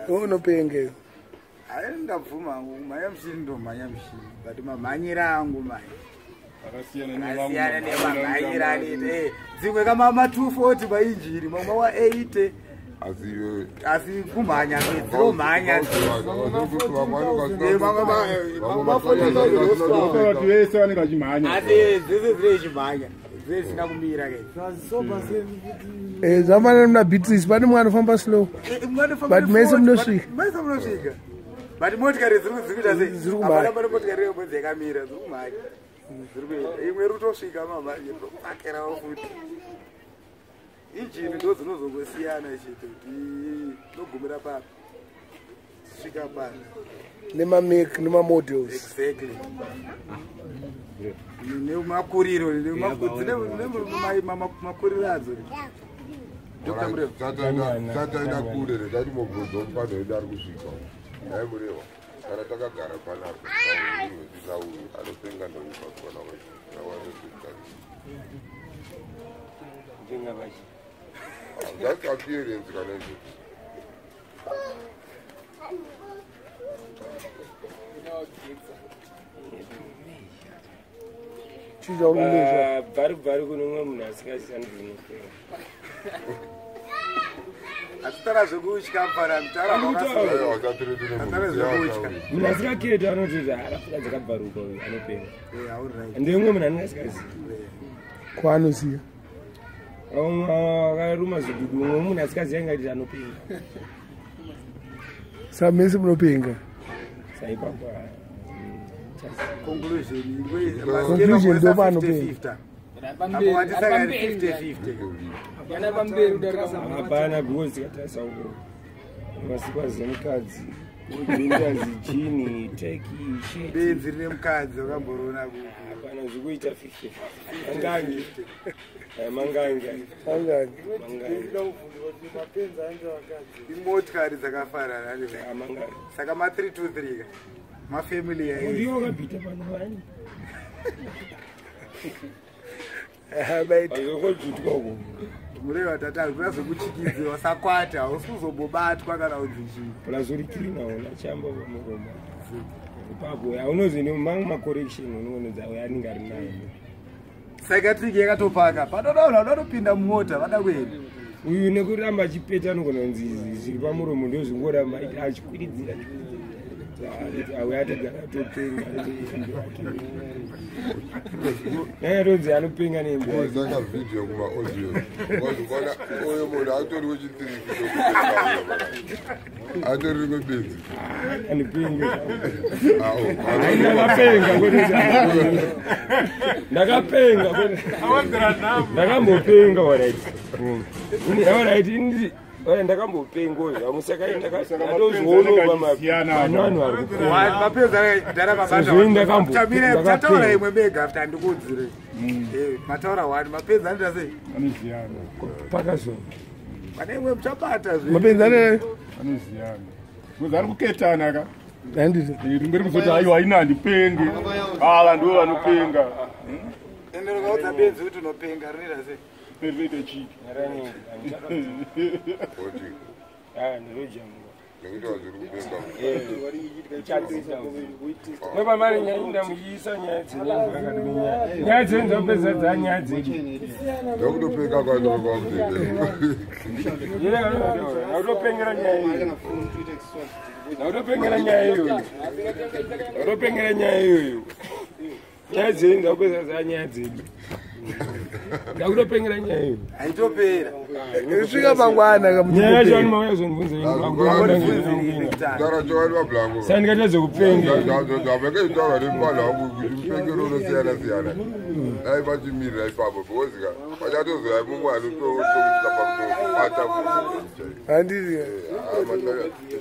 unopenge ndabvuma maya mshini ndo maya mshini but mamhanyira angu mai akasiyana nemamhanyira anoite dzimwe kama ma240 mainjiri mamwe wa8 asi kumhanya dzomhanya vese vanenge vachimhanya asi dzese dziri chimhanya zvisina kumira zvamana muna Beatrice pane mwana anofamba slow but mese munosvika but motikari ziri kuita apana motikari yebodzi yakamira ziri kumhanya ziri kuita imwe rutosvika mamhanya pakerawo futi injini ndo dzinozongosiyana chete kuti nogumira papi svika pano nemamake nemamodels exactly nemakuriro makuriro adzo tataenda kure retati mubvunzo mupano wedu ari kusvika aimureva kana takagara panapo uyu anopenga ndoipakona that's appearance kana izvo bari kuno umwe munhu asingashandini atitara zvekutya mfana munhu asikaketa anoti arafika dzakabvaruka uyu anopenga ende umwe munhu anenge asikazivi kwaanoziva akaruma zvidudu umwe munhu asikaziva ingati anopenga samese munopenga saipapa conclusion ndo panopenga hapana because tikatarisa uko masikwa zemukadzi uindazi chini teki shit benzi rine mukadzi wakamborona hapana zvikuita 50 mangange imotikari dzakafarana saka ma323 mafamily yayo wakabhita pano vani mureva tatari kuna zvekuchikidze wasakwata hausi kuzobobatwa kana udzichii plazorikirina ona chamba pamuromo ipapo haunozi nemamwe macorrection unonodzawo anenge ari nayo psychiatric yakatopaka padodaona udatopinda mumota vada kuenda uyu nekuramba achipeta anogona kunzi zviri pamuromo ndo zvingoramba achikwiridzira awe atogara topenga nanyatodzi anopenga nembosaka vhidhiyo kumaaudio wazvibona uyo munhu atori wechitiriki atori kwebenzi andipenga ndakapenga ndakambopenga alright ndakambopenga ndakambotataura imwe bega after ndikuudzire mataura wani mapenzi anoita sei pakazo pane imwe muchabata mapenzi anoita anoziyana kuti ari kuketana ka handiti ringori kuzoti aiwa ina handipenge ava ndo vanopenga ende ukaudza benzi kuti unopenga rinoita sei rinoita chiki mwepamari nyainda muchiisa nyaya dzenzapedza dzanyaya dzedu ndakutopeka kwaautopengira nyaya iyoyo autopengera nyaya iyoyo autopengera nyaya iyoyo nyaya dzedu ndakupedza dzanyaya dzedu ndakutopengera nyaya iyo haitopera isvika mangwana nyaya yacho ani mauya zonibvunza saka ndikatadza kupenga ndavakaitaura nepano hangu kuti mupengero unosiyana siyana dai vachimirira ipapo becauseka vachatozova mumwe anotokusvika pakubata handiti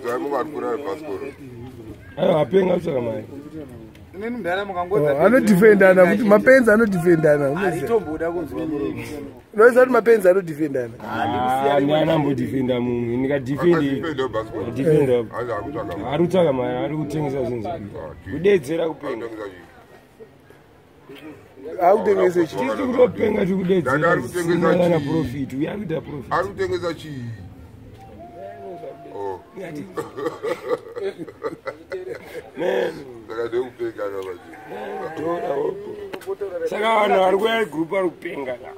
zai mumwe ari kuna vepasiporo aiwa apenga kutsvaka mari anodefendana kuti mapenzi anodefendana aritomboda kunzwa muromo unoziva kuti mapenzi anodefendana ani anambodefenda mumwe ndikadefenda ari kutsvaka mari ari kutengesa zvinhu zvake kudedzera kupenga Autengese chi. Tiri kutopenga tikudedzera. Sina profit. Uyakuita profit. Ari kutengesa chii? Oh. Saka ndekupenga kabaji. Saka vanhu vari kuya group ari kupenga ka.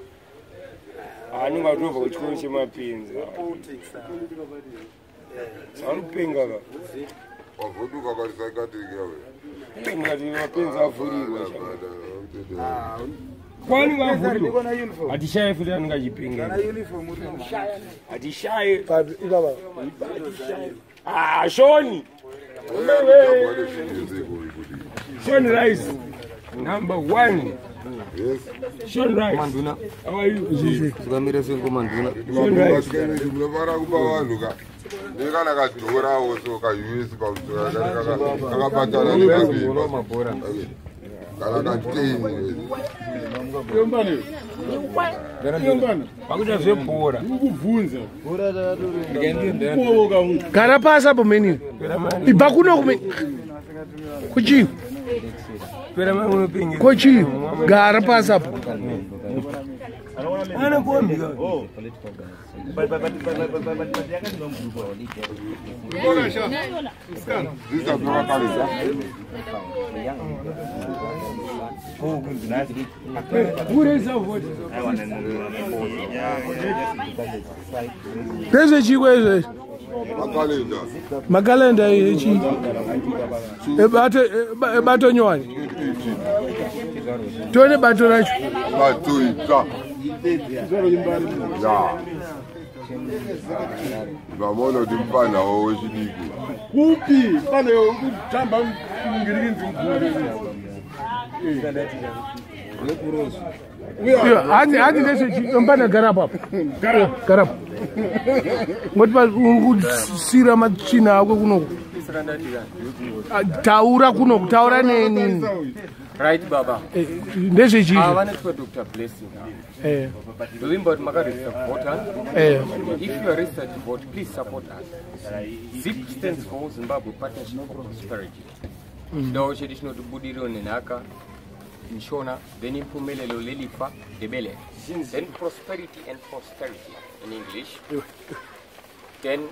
Anenge atobva kuchikoro chemapenzi. Vari kupenga ka. Wavhoduka parisaikatirikewe. Ngati mapenzi avhurirwa. Kwani vavhurirwa. Hatishaye futi anenge achipenga. Hatishaye. Ibaba. Shoni. Shoni Rice. Number 1. Yes. Shoni Rice. Manduna. How are you? Sukamira sengo Manduna. Munofara kupa vanhu ka. Ndekana kadhorawo so ka-US kakapatana mabhora. kana kateni. Vakuita zvebhora. Ukubvunza. Gara pasi apo meni. Ibva kuno kumeni. Kuchi. Pera mwe unopengesa. Kuchi. Gara pasi apo. Ana kombi ka. Pese chikweze. Makalenda echi. Ebato nywani. Tone bato racho. Bato ita. Ya. Vamona timpana wechidiki. Kupi pane kutamba ngirikinzi Hadi nese chimpana garapa. Garapa. Ngotipa ungusira machina akwe kuno. Taura kuno, taura neni. Right baba. Ndese chi. I wanted to Dr. Blessing. Remember Margaret voter. If you are registered to vote, please support us. ZIP stands for Zimbabwe Partnership for Prosperity. Ndo chedishino tubudiro nenaka Nshona, then Impumelelo Lelifa Debele. Then prosperity and posterity in English. Then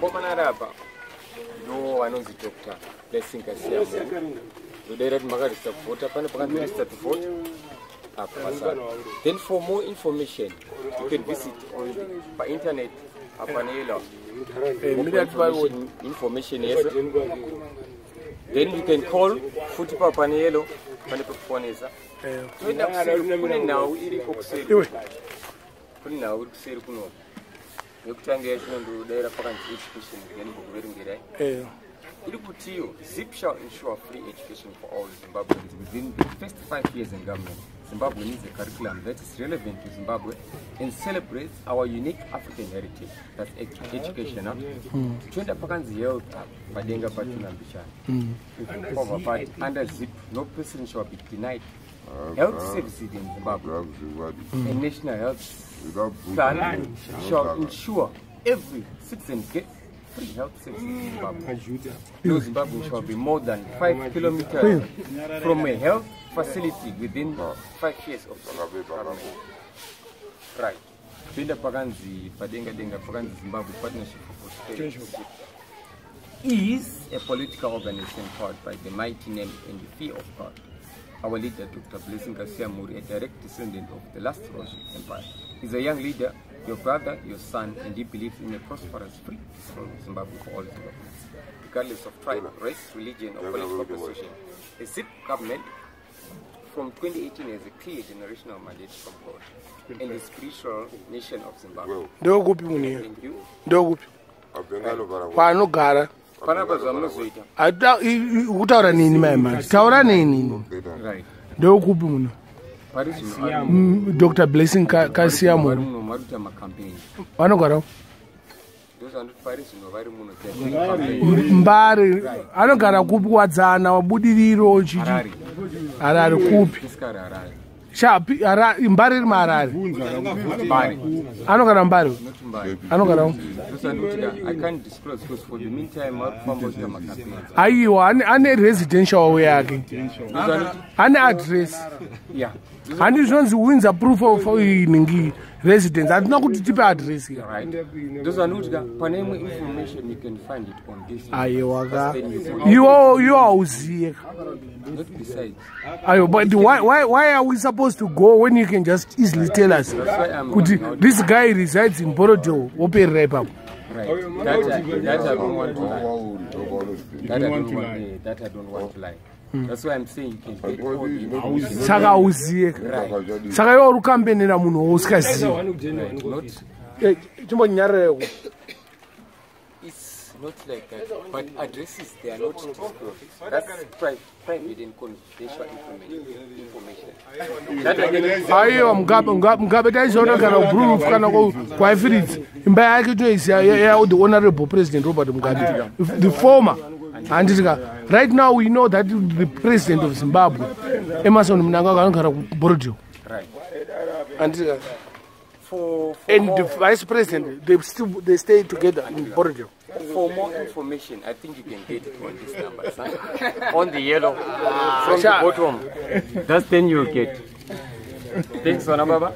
Komanaraba. No one knows the Dr. Blessing Kasia. So they read Margaret voter, register to vote. Then for more information, you can visit on by internet Apanela. Information yes. Then you can call Futipa Panelo Panaponesa. Now ZIP shall ensure free education for all Zimbabweans within the first 5 years in government. Zimbabwe needs a curriculum that is relevant to Zimbabwe and celebrates our unique African heritage. That's educational. Twenda pakanzi health padenga patuna mbishana. Under ZIP, no person shall be denied health services in Zimbabwe. A national health plan shall ensure every citizen gets free health services in Zimbabwe. No Zimbabwe shall be more than 5 kilometers from a health facility within 5 years of government. Right. Pinda Paganzi, Padenga Paganzi Zimbabwe Partnership for Prosperity is a political organization powered by the mighty name and the fear of God. Our leader, Dr. Blessing Kasia Muri, a direct descendant of the last Russian Empire, is a young leader, your brother, your son, and he believes in a prosperous, free, peaceful Zimbabwe for all Zimbabweans, regardless of tribe, race, religion, or political persuasion. The ZIP government from 2018 has a clear generational mandate from God and the spiritual nation of Zimbabwe. Thank you. Panogara. Utaura nini mai? Taura nini? Right. Ndokupi muno. Dr. Blessing Kasia Muri. Vanogara. Mbari anogara kupi wadzana wabudiriro chiti. Harare kupi. Shapi Mbari Marari. Anogara Mbari. Anogara. I can't disclose because for the meantime Aiwa ane residential way again. Ane address. Yeah. And this one's wins a proof of residence. I don't know what type of address here. Right. Those are not Panama information. You can find it on this. You are Uzi. Not besides. But why are we supposed to go when you can just easily tell us? This guy resides in Borodo, Open Repub. Right. That I don't want to lie. That I don't want to lie. That's why I'm saying you can get all the information. Saka Uzi. Saka yoru campaign na muno uskazi. It's not like that, but addresses they are not disclosed. That's private and confidential information. That again. Ayo mgabe taizona kana proof kana kwa evidence. Mbaya yake to is the honorable President Robert Mugabe, the former. And right now we know that the president of Zimbabwe, Emerson Mnangagwa, Bordio. Right. And the vice president, they stay together in Bordio. For more information, I think you can get it on this number. On the yellow, from the bottom. That's then you'll get. Thanks, Baba.